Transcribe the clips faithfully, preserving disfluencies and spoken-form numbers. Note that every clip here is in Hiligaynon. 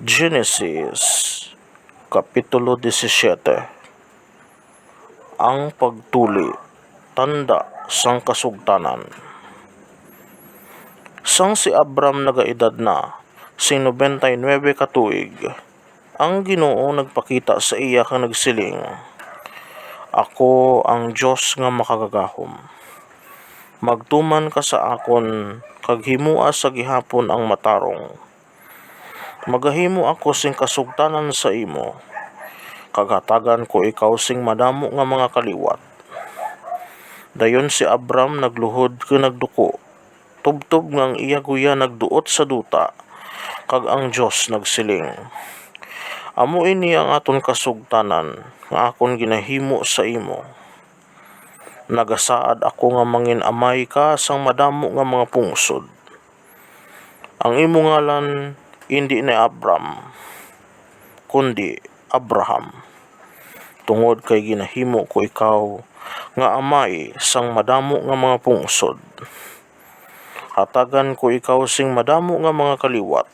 Genesis, Kapitulo disisiete. Ang pagtuli, tanda sang kasugtanan. Sang si Abram nagaedad na sing nobenta y nuebe ka tuig, ang Ginoo nagpakita sa iya kag nagsiling, "Ako ang Dios nga Makagagahom. Magtuman ka sa akon kag himoa sa gihapon ang matarong. Magahimo ako sing kasugtanan sa imo, kag hatagan ko ikaw sing madamo nga mga kaliwat." Dayon si Abram nagluhod kag nagduko, tubtob nga ang iya guya nagduot sa duta, kag ang Dios nagsiling, "Amo ini ang aton kasugtanan nga akon ginahimo sa imo. Nagasaad ako nga mangin-amay ka sang madamo nga mga pungsod. Ang imo ngalan indi na Abram, kundi Abraham, tungod kay ginahimo ko ikaw nga amay sang madamo nga mga pungsod. Hatagan ko ikaw sing madamo nga mga kaliwat,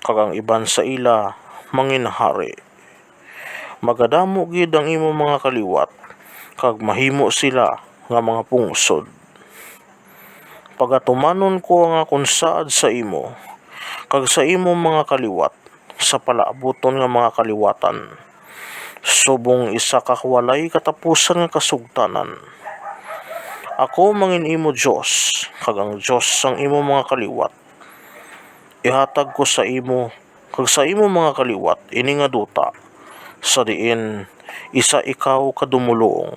kag ang iban sa ila mangin hari. Magadamo gid ang imo mga kaliwat, kag mahimo sila nga mga pungsod. Pagatumanon ko ang akon saad sa imo, kag sa imo mga kaliwat, sa palaabuton nga mga kaliwatan, subong isa ka walay katapusan nga kasugtanan. Ako mangin imo Dios, kag ang Dios sang imo mga kaliwat. Ihatag ko sa imo kag sa imo mga kaliwat ini nga duta, sa diin isa ikaw ka dumulong.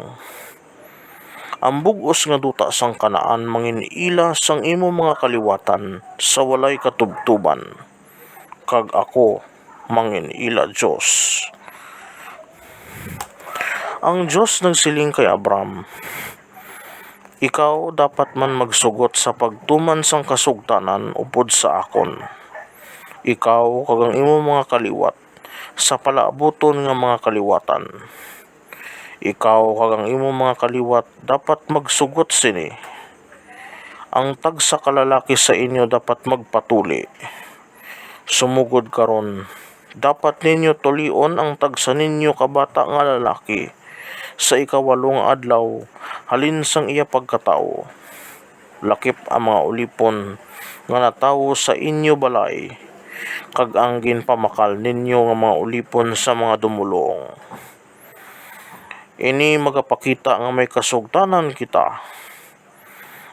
Ang bug-os nga duta sang Canaan mangin-ila sang imo mga kaliwatan sa walay katubtoban, kag ako mangin-ila Dios." Ang Dios nagsiling kay Abram, "Ikaw dapat man magsugot sa pagtuman sang kasugtanan upod sa akon, ikaw kag ang imo mga kaliwat sa palaabuton nga mga kaliwatan. Ikaw kag ang imo mga kaliwat dapat magsugot sini. Ang tagsa ka lalaki sa inyo dapat magpatuli. Sumugod karon, dapat ninyo tulion ang tagsa ninyo ka bata nga lalaki sa ikawalo nga adlaw halin sang iya pagkatawo. Lakip ang mga ulipon nga natawo sa inyo balay, kag ang ginpamakal ninyo nga mga ulipon sa mga dumulong. Ini magapakita nga may kasugtanan kita.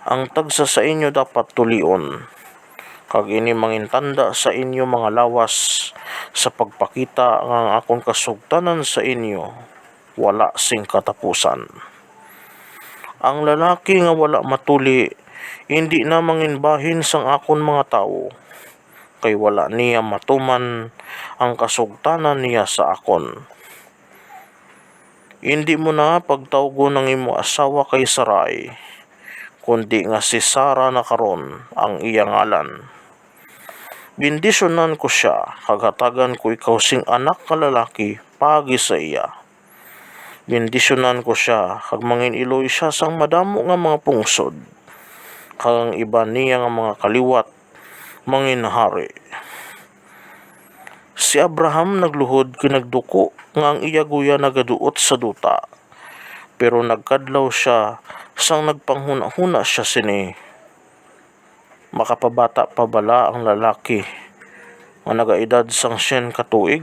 Ang tagsa sa inyo dapat tulion, kag ini mangintanda sa inyo mga lawas sa pagpakita nga ang akon kasugtanan sa inyo wala sing katapusan. Ang lalaki nga wala matuli, indi na manginbahin sang akon mga tawo, kay wala niya matuman ang kasugtanan niya sa akon. Indi mo na pagtawgon ang imo asawa kay Sarai, kundi nga si Sara na karon ang iya ngalan. Bendisyonan ko sia, kag hatagan ko ikaw sing anak nga lalaki paagi sa iya. Bendisyonan ko sia, kag mangin-iloy sia sang madamo nga mga pungsod, kag ang iban niya nga mga kaliwat manginhari." Si Abraham nagluhod kag nagduko nga ang iya guya nagaduot sa duta, pero nagkadlaw sia sang nagpanghunahuna sia sini, "Makapabata pa bala ang lalaki nga nagaedad sang syen ka tuig?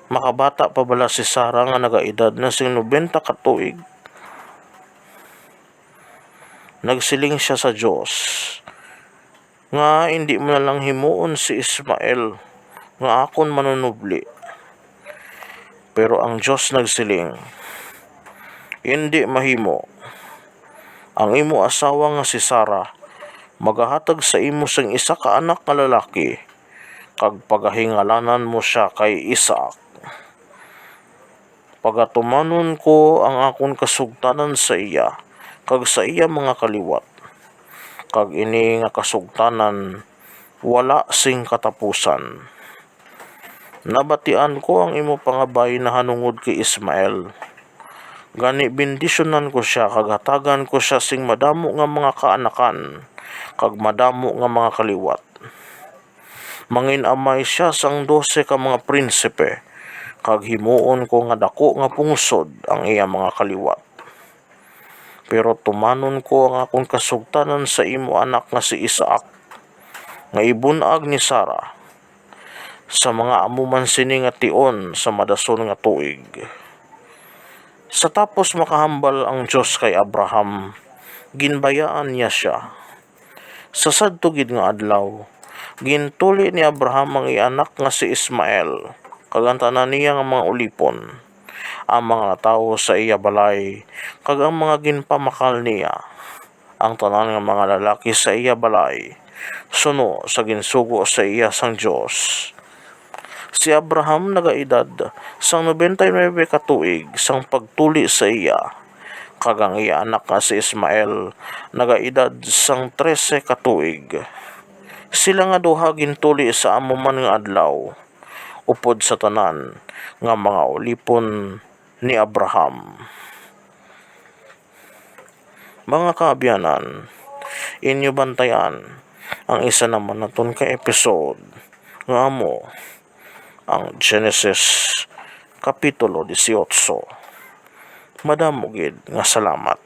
Makabata pa bala si Sara nga nagaedad na sing nobenta ka tuig?" Nagsiling sia sa Dios, "Ngaa indi mo na lang himuon si Ismael nga akon manunubli?" Pero ang Dios nagsiling, "Indi mahimo. Ang imo asawa nga si Sara magahatag sa imo sing isa ka anak nga lalaki, kag pagahingalanan mo sia kay Isaac. Pagatumanon ko ang akon kasugtanan sa iya kag sa iya mga kaliwat, kag ini nga kasugtanan wala sing katapusan. Nabatian ko ang imo pangabay nahanungod kay Ismael. Gani, bendisyonan ko sia kag hatagan ko sia sing madamo nga mga kaanakan kag madamo nga mga kaliwat. Mangin-amay sia sang dose ka mga prinsipe, kag himuon ko nga daku nga pungsod ang iya mga kaliwat. Pero tumanon ko ang akon kasugtanan sa imo anak nga si Isaac, nga ibun-ag ni Sara, sa mga amo man sini nga tion sa madason nga tuig. Sa tapos makahambal ang Dios kay Abraham, ginbayaan niya sia. Sa sadto gid nga adlaw, gintuli ni Abraham ang iya anak nga si Ismael, kag ang tanan niya nga mga ulipon, ang mga natawo sa iya balay, kag ang mga ginpamakal niya, ang tanan nga mga lalaki sa iya balay, suno sa ginsugo sa iya sang Dios. Si Abraham nagaedad sang nobenta y nuebe ka tuig sang pagtuli sa iya, kag ang iya anak nga si Ismael nagaedad sang trese ka tuig. Sila nga duha gintuli sa amo man nga adlaw, upod sa tanan nga mga ulipon ni Abraham. Mga kaabyanan, inyo bantayan ang isa naman naton ka episode nga amo ang Genesis Kapitulo dieciocho. Madamo gid nga salamat.